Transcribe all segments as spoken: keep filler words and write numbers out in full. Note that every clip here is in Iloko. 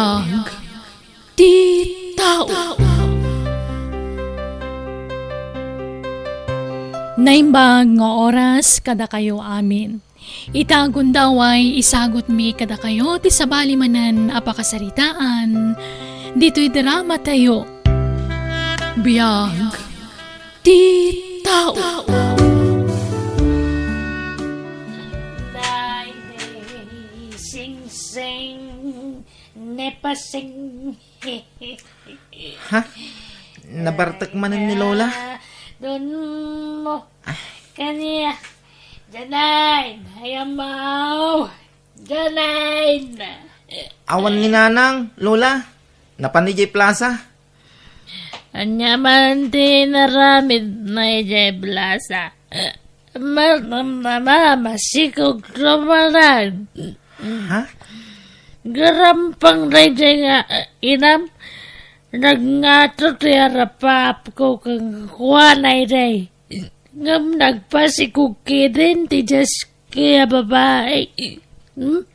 Biag ti tao. Naimbag nga oras kadakayo amin. Ita gundaway, isagutmi kadakayo ti sabali manen a pakasaritaan ditoy drama tayo. Biag ti tao. Daydi singsing ne pasing. Ha? Nabartek manen ni Lola? Dunmo. Kaniak. Janain. Ay, amaw. Janain. Awan ni Nanang, Lola. Napan idiay plaza. Ania man ti inaramidna idiay plaza? Marnamnama, masikog rumanan. Ha? Garampang daydiay nga, eh, inam, nagngato ti arapapko kenkuana idiay. Ngem nagpasikog ketdin ti diaski a babai. Hmm?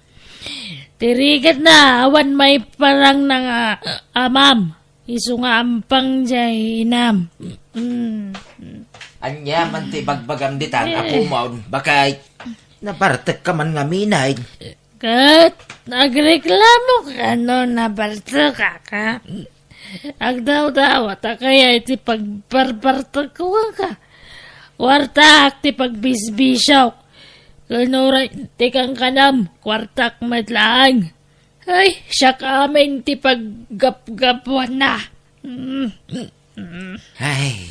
Ti rigatna, awan maiparangna nga, eh, amam. Isu nga ampang jay inam. Mm. Ania man ti ibagbagam ditan, Apo Mon? Bakay, nabartekka man ngamin. Ket nagreklamok no nabartekak, ha? Agdawdawat a kaya iti pagbarbartekko kenka. Kuartaak ti pagbisbisiok. Ken uray ti kankanam, kuartak met laeng. Ay, siak amin ti paggapgapuanna. Mm, mm. Ay,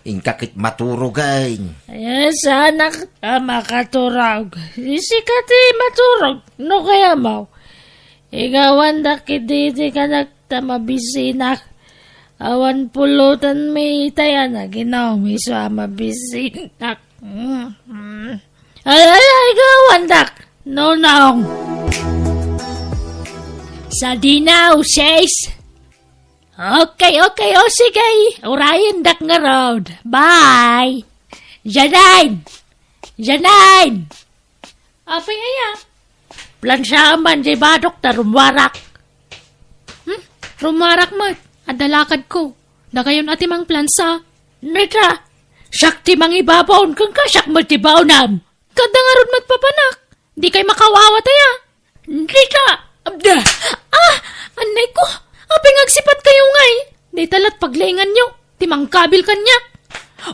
inka ket maturog, ay. Ay, saanak a makaturog. Sika ti maturog, no kayamaw. Igawandak iti, iti kanak ta mabisinak. Awan pulutanmi itay a naginum, isu a mabisinak. Mm, mm. Ay, ay, ay, gawandak, Nonong. Sadina, uses. Okay, okay, o sige. Urayendak ngarud. Bye. Janine! Janine! Apay aya? Plansaam man jay badok ta rummuarak. Hmm? Rummuarak met. Adda lakadko. Dakayon a ti mangplansa. Nita, siak ti mangibabaon kenka, siak met ti baonam. Ket adda ngarud met papanak. Dikay makaawat aya. Nita, abda. Ah! Annayko, apay nga agsipatkayo ngay? Dayta la't paglainganyo ti mangkabil kaniak.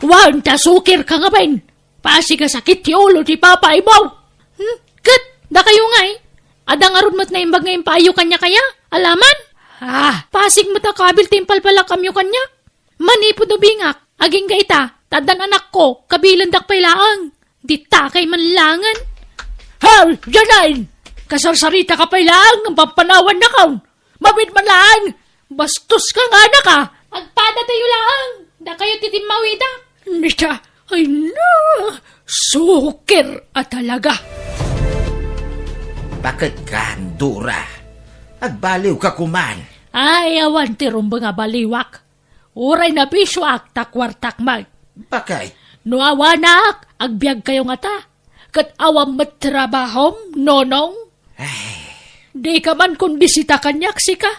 Wen ta sukirka ngamin. Pasig a sakit ti ulo ti papa ibaw. Hmm? Ket, dakayo ngay? Adda ngarud met naimbag nga impaayo kaniak aya? Alaman? Ah, pasig met a kabil ti impalpalakamyo kaniak. Manipud ubingak, agingga ita, ta addan anakko, kabilendak pay laeng. Ditakay man laengen. Haw, Janine! Kasarsaritaka pay laeng ngem pampanawannak. Mabiit man laeng! Bastoska nga anak a! Agpadatayo laeng! Dakayo ti timmawidak! Nita, ay na! Sukir a talaga! Baket ka, Dora. Agbaliwka koman. Ay, awan ti rumbeng a baliwak. Uray nabisioak ta kuartak met. Bakit? No awanak, agbiagkayo ngata. Ket awan met trabahom, Nonong? Ay. Dika man kondisita kaniak, sika.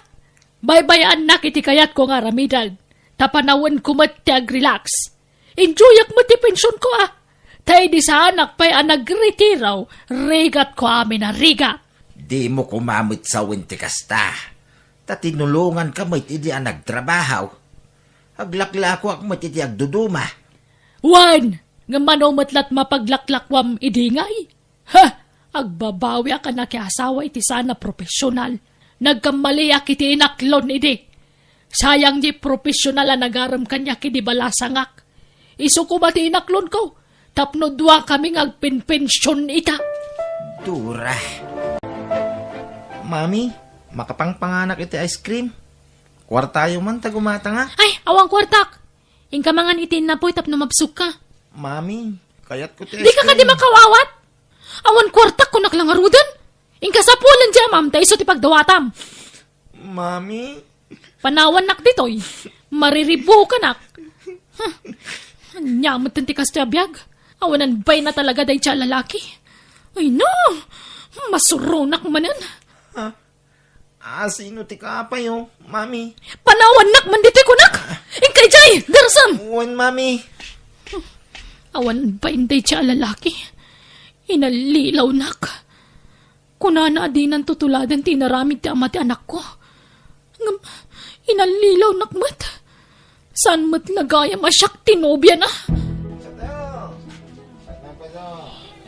Baybayaannak iti kayatko nga aramiden. Ta panawenko met ti agrelax. Enjoyak met ti pensionko, a. Ta idi saanak pay a nagretiro, rigatko amin a rigat. Dimo koma met sawen ti kasta. Ta tinulonganka met idi a nagtrabaho. Aglaklakoak met iti agduduma. Wen, ngem mano met la't mapaglaklakuam idi ngay? Ha! Agbabawiak a nakiasawa iti saan a profesional. Nagkammaliak iti inaklon idi. Sayang diay profesional a nagarem kaniak idi balasangak. Isu koma ti inaklonko, tapno duakami nga agpenpension ita. Dora. Mami, makapangpanganak iti ice cream? Kuartayo man ta gumatangak. Ay, awan kuartak. Inka mangan iti innapoy tapno mabsogka. Mami, kayatko ti ice cream. Dika kadi makaawat? Awan kuartak, kunak la ngaruden. Inka sapulen diay amam ta isu ti pagdawatam. Mami. Panawannak ditoy. Mariribukanak. Huh. Ania met ti kastoy a biag? Awanan bayna talaga daydiay a lalaki. Ay, no! Masuronak manen. Ha? Ah, sino ti kapayo, Mami? Panawannak man ditoy kunak! Inka idiay! Darasam! Wen, Mami. Awan bain daydiay a lalaki. Inallilawnak. Kunana a dinan tutuladen ti inaramid ti ama ti anakko. Ngem, inallilawnak met. Saan met la gayam a siak ti nobiana?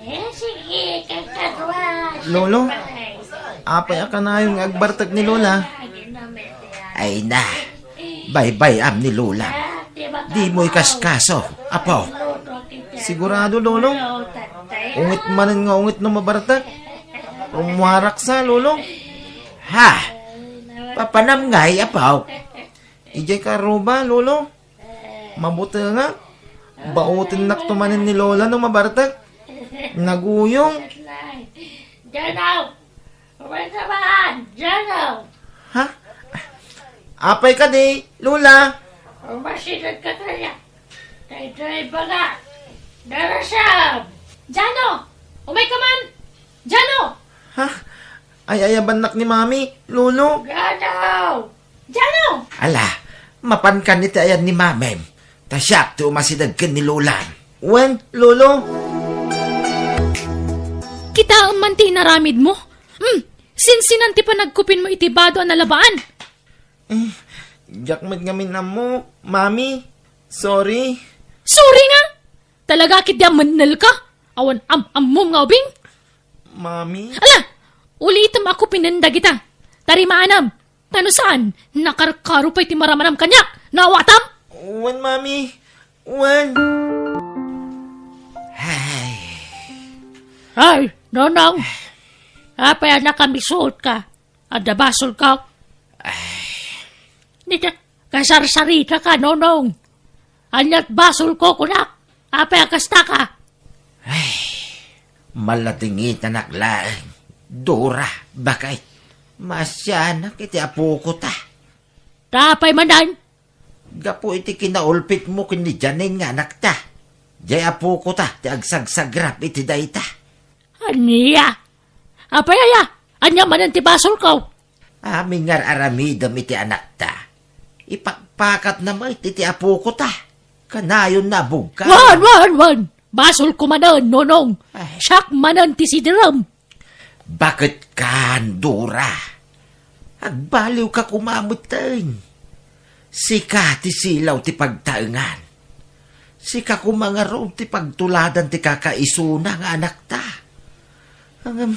Eh, sige, kakaduan. Lolo, apay a kanayon nga agbartek ni Lola? Ay na, baybay-am ni Lola. Dimo ikaskaso, apo. Sigurado, Lolo? Unget manen nga unget no mabartek. Rummuarak sa, Lolo. Ha? Papanam ngay, apo? Idiay ka ruba, Lolo? Mabuti nga. Bautennakto manen ni Lola no mabartek. Naguyong. Jano! Umay ka man! Jano! Ha? Apay kadi, Lola? Umasideg ka kaya. Daytoy baga. Darasam! Jano! Umay ka man! Jano! Ha? Ay-ayabannak ni Mami, Lolo. Jano! Jano! Ala, mapankan iti ayan ni Mamem. Ta siak ti umasideg ken ni Lolam. Wen, Lolo. Kitaem man ti inaramidmo. Hmm, sinsinan ti panagkupinmo iti bado a nalabaan? Eh, diak met ngamin ammo, Mami. Sorry. Sorry nga? Talaga ket di a mennel ka? Awan am-ammom nga ubing? Mami? Ala! Ulitem a kupinen dagita. Tarimaanam. Ta no saan, nakarkaro pay ti maramanam kaniak. Naawatam? Wen, Mami. Wen. Ay. Ay, Nonong. Apay a nakamisuot ka? Adda basolko? Ay. Dita, kasarsarita ka, Nonong. Aniat basolko, kunak? Apay a kasta ka? Ay, maladingitanak laeng. Dora, bakay. Maasianak iti apoko ta. Ta apay manen? Gapu iti kinaulpitmo ken ni Janine nga anakta. Diay apoko ta ti agsagsagrap iti dayta. Ania? Apay aya? Ania manen ti basolko? Amin nga ar-aramidem iti anakta. Ipakpakatna met iti apoko ta. Kanayonna a bugkaw. Wen, wen, wen! Basolko manen, Nonong. Ay. Siak manen ti sidirem. Baket kan, Dora. Agbaliwka koma metten. Sika ti silaw ti pagtaengan. Sika koma ngarud ti pagtuladan ti kakaisuna nga anakta. Ngem,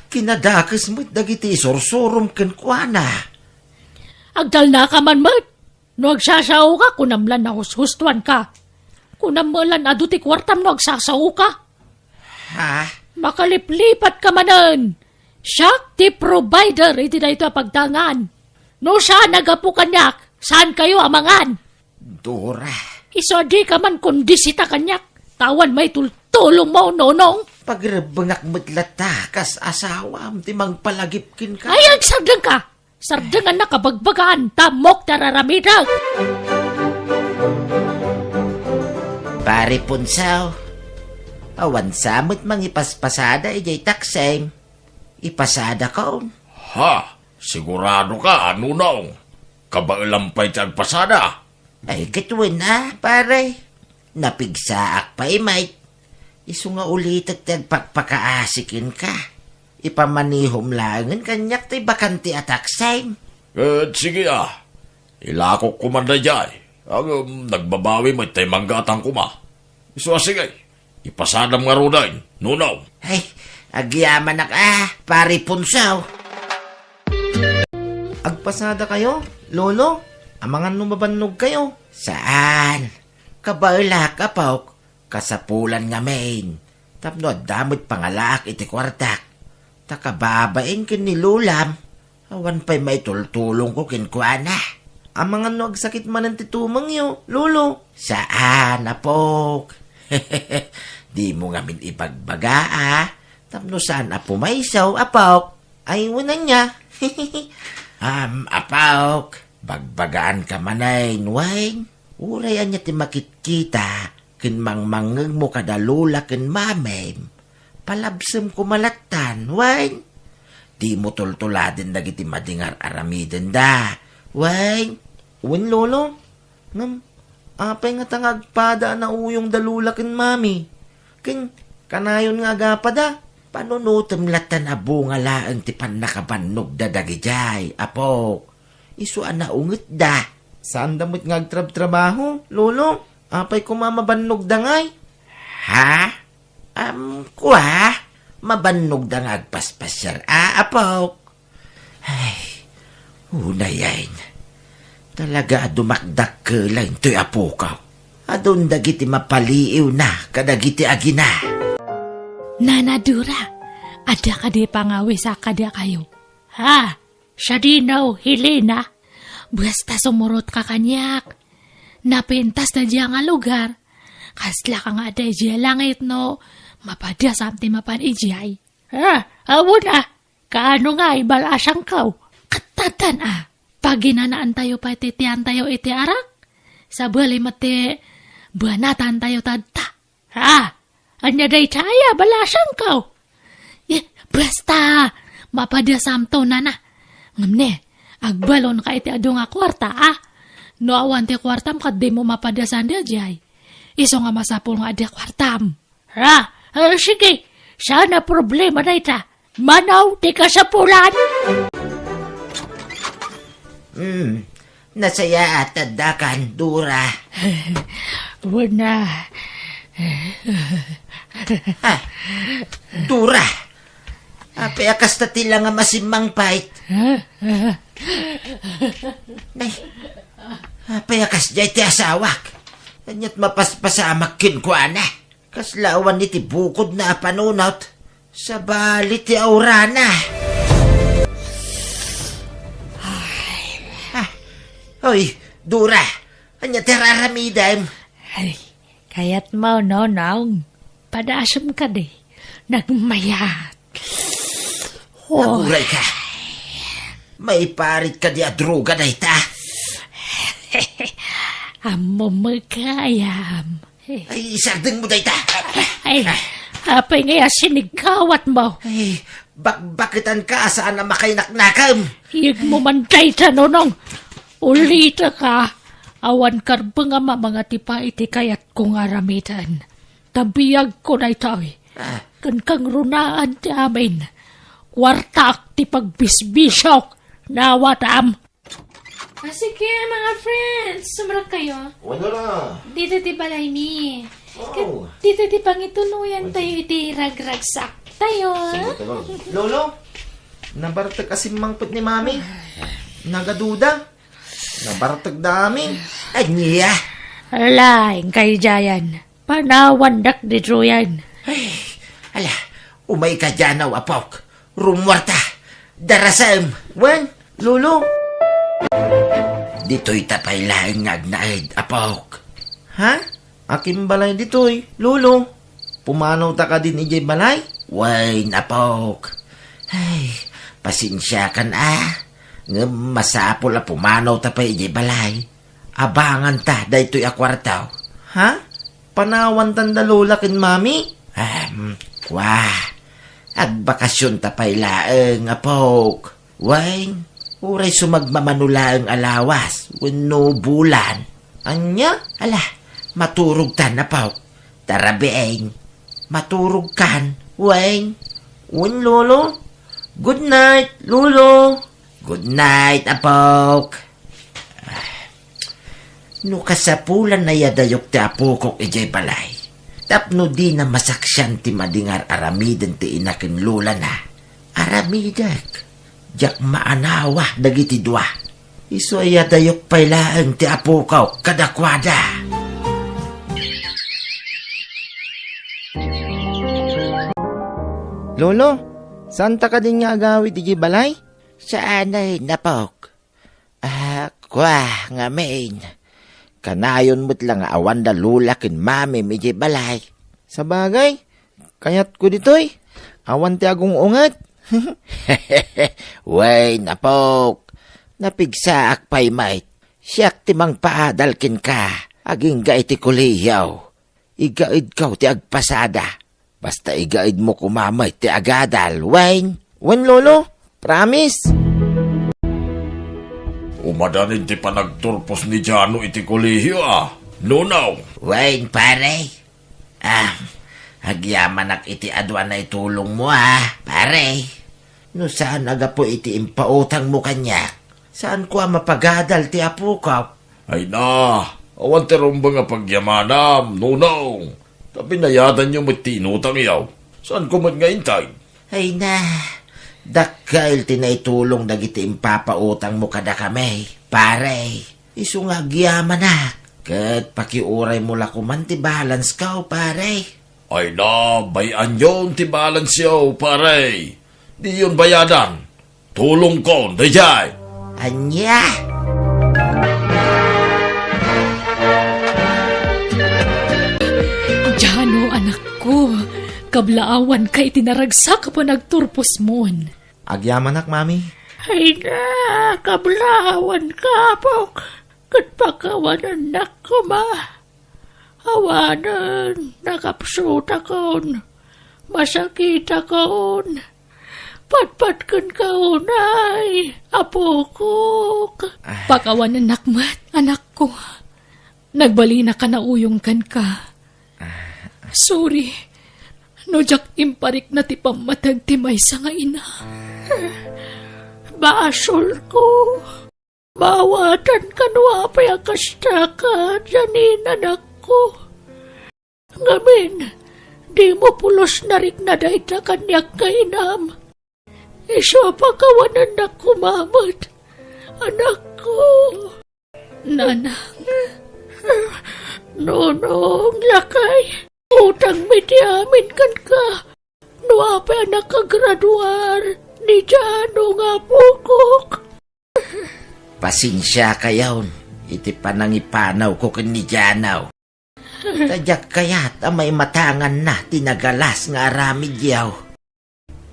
kinadakes met dagiti isursurom kenkuana. Agtalnaka man met. No agsasaoka, kunam lan a hushustuanka. Kunam met lan adu ti kuartam no agsasaoka. Ha? Makaliplipatka manen. Siak ti provider iti daytoy a pagtaengan. No saan a gapu kaniak, saankayo a mangan. Dora. Isu a dika man kondisita kaniak. Ta awan maitultulongmo, Nonong. Pagrebbengak met latta kas asawam ti mangpalagip kenka. Ay, agsardengka. Sardengannak a bagbagaan, ta ammok ti ar-aramidek. Pare Punsaw, awan sa met mangipaspasada idiay taksem. Ipasadakon. Ha? Sigurado ka, Nonong? Kabaelam pay ti agpasada? Ay, ket wen a, pare. Napigsaak pay met. Isu nga ulitek ti agpakpakaasi kenka. Ipamanihom laengen kaniak ti bakante a taksem. Ket sige a. Ilakok koma daydiay. Ngem nagbabawi met tay manggatang koma. Isu a sige. Ipasadam ngaruden, Nonong. Ay, agyamanak a, Pare Punsaw. Agpasadakayo, Lolo? Amangan no mabannogkayo? Saan? Kabaelak, apok. Kasapulan ngamin. Tapno adda met pangalaak iti kuartak. Ta kababain ken ni Lolam. Awan pay maitultulongko kenkuana. Amangan no agsakit manen ti tumengyo, Lolo? Saan, apok. Dimo ngamin ibagbaga, a? Tapno saan a pumayso, apok. Ay, wen ania. Am, apok. Bagbagaanka manen, wen. Uray ania ti makitkita ken mangmangngegmo kada Lola ken Mamem. Palabsem koma lattan, wen. dimo tultuladen dagiti madi nga ar-aramidenda. Wen, wen, Lolo, ngem apay ngata nga agpada a nauyongda Lola ken Mami? Ken kanayon nga agapada? Panunotem latta a bunga laeng ti pannakabannogda dagidiay, apok. Isu a naungetda. Saanda met nga agtrabtrabaho, Lolo. Apay koma mabannogda ngay? Ha? Am, kua? Mabannogda nga agpaspasiar, a, apok? Ay, unayen. Talaga a dumakdakkel intoy apok. Adun dagiti mapaliiwna kadagiti agina. Nana Dora, adda kadi pangawisak kadakayo? Ha? Sadino, Helena? Basta sumurotka kaniak. Napintas ta diay nga lugar. Kaslaka nga adda idiay langit no mapadasam ti mapan idiay. Ah, awan a. Kaano nga ibalasangko? Kattatan a. Paginanaantayo pay ti tiantayo iti arak. Sabali met ti banatantayo tatta. Ha? Ania dayta aya balasangko? Eh, basta, mapadasamto, nana. Ngem ne, agbalonka iti adu nga kuarta, a? No awan ti kuartam, ket dimo mapadasan daydiay. Isu nga masapul nga adda kuartam. Ha? Eh, sige, saan a problema dayta. Mano ti kasapulan? Hmm, nasayaat addakan, Dora. Wen a. Ah, Dora, apay a kasta ti langam a simmangpet? Nay, apay a kasdiay ti asawak? Ania't mapaspasamak kenkuana? Kasla awan iti bukodna a panunot, sabali ti aurana. Ah, oy, Dora, ania ti ar-aramidem? Ay, kayatmo, Nonong? Padasem kadi. Nagmayat. Oh. Aguray ka. Maiparit kadi a droga dayta? Ammom met gayam. Ay, isardengmo dayta. Ay, apay ngay a sinigkawatmo? Ay, bakbaketanka a saan a makainaknakam. Iyegmo man dayta, Nonong. Ulitek a, awan karbeng a mamangatipa iti kayatko nga aramiden. Ta biagko daytoy. Ah. Ken kangrunaan ti amin. Kuartak ti pagbisbisiok. Nawatam. Ah, sige, mga friends, sumrek kayo. Wala na. Dito ti balay mi. Wow. Ket dito ti pangituloyan tayo iti ragragsak tayo. Sige, tayo. Lolo, nabartek a simmangpet ni Mami. Nagaduda. Nabartek da amin. Ania? Laeng kaydiayan. Panawandak ditoyen. Ay, ala, umay ka diay, apok. Rummuarta. Darasem. Wen, Lolo. Ditoy ta pay laeng nga agnaed, apok. Ha? Akin balay ditoy, Lolo. Pumanawta kadin idiay balay? Wen, apok. Ay, pasensiakan a. Ngem masapul a pumanawta pay idiay balay. Abanganta daytoy a kuarto. Ha? Panawantan da Lola ken Mami? Em, kua. Agbakasionta pay laeng, apok. Wen, uray sumagmamano laeng a lawas wenno bulan. Ania? Ala, maturogtan, apok. Tara, beng. Maturogkan, wen. Wen, Lolo. Good night, Lolo. Good night, apok. No kasapulan a iyadayok ti apokok idiay balay, tapno dina masaksian ti madi nga ar-aramiden ti ina ken lolana, aramidek. Diak maanawa dagiti dua. Isu a iyadayok pay laeng ti apokok kadakuada. Lolo, saanta kadin nga agawid idiay balay? Saanen, apok. Ah, kua, ngamin. Kanayon met la nga awan da Lola ken Mamim idiay balay. Sabagay, kayatko ditoy. Awan ti agung-unget. Wen, apok. Napigsaak pay met. Siak ti mangpaadal kenka agingga iti kolehiyo. Igaedko ti agpasada. Basta igaedmo koma met ti agadal, wen? Wen, Lolo. Promise? Umadan ti panagturpos ni Jano iti kolehio, a, Nonong. Wen, pare. Ah, agyamanak iti adu a naitulongmo, a, pare. No saan a gapu iti impautangmo kaniak, saanko a mapagadal ti apok. Ay na, awan ti rumbeng a pagyamanam, Nonong. Ta binayadanyo met ti inutangyo. Saanko met nga intay? Ay na, dakkel ti naitulong dagiti impapautangmo kadakami, pare. Isu nga agyamanak, ket pakiuraymo la koman ti balansko, pare. Ay na, bay-anyon ti balansyo, pare. Diyon bayadan. Tulongkon daydiay. Ania? Jano, anakko, kablaawanka iti naragsak a panagturposmon. Agyamanak, Mami. Ay na, kablaawanka, apok, ket pakawanennak koma. Awanen, nakapsutakon, masakitakon, patpatkenka unay, apokok. Ah. Pakawanennak met, anakko. Nagbalinaka nauyong kenka. Ah. Sorry, no diak imparikna ti pammateg ti maysa nga ina. Basolko. Maawatanka no apay a kasta ka, Janine, anakko. Ngamin, dimo pulos narikna dayta kaniak nga inam. Isu a pakawanennak koma met, anakko. Nanang. Nonong, lakay. Utangmi ti amin kenka. No apay a nakagraduar ni Jano nga apokok. Pasensiakayon iti panangipanawko ken ni Jano. Ta diak kayat a maimatanganna ti nagalas nga aramidyo.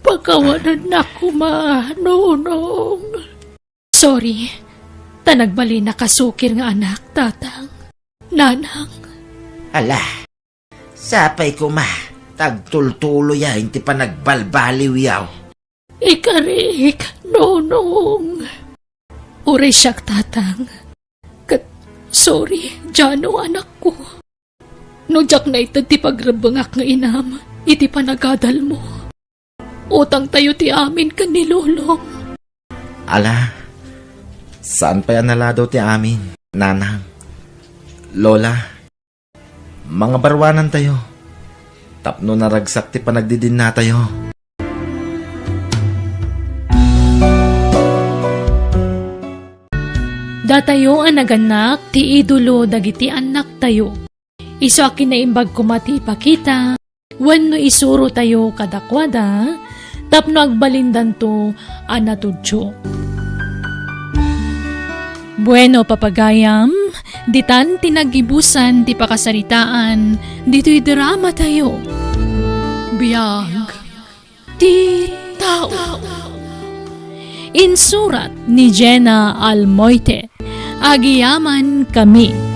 Pakawanennak koma, Nonong. Sorry, ta nagbalinaka sukir nga anak, Tatang. Nanang. Ala, sapay koma, ta agtultuloyen ti panagbalbaliwyo. Ikarik, Nonong. Uray siak, Tatang. Ket, sorry, Jano, anakko. No diak naited ti pagrebbengak nga inam iti panagadalmo, utangtayo ti amin ken ni Lolom. Ala, saan pay a naladaw ti amin, Nanang, Lola. Mangabaruanantayo tapno naragsak ti panagdidinnatayo. Datayo a nagannak ti idolo dagiti annaktayo. Isu a kinaimbag koma ti ipakita wenno isurotayo kadakuada tapno agbalindanto a natudyo. Bueno, papagayam, ditan ti naggibusan ti pakasaritaan ditoy dramatayo. Biag ti tao. Insurat ni Jenna Almoite. Agyamankami.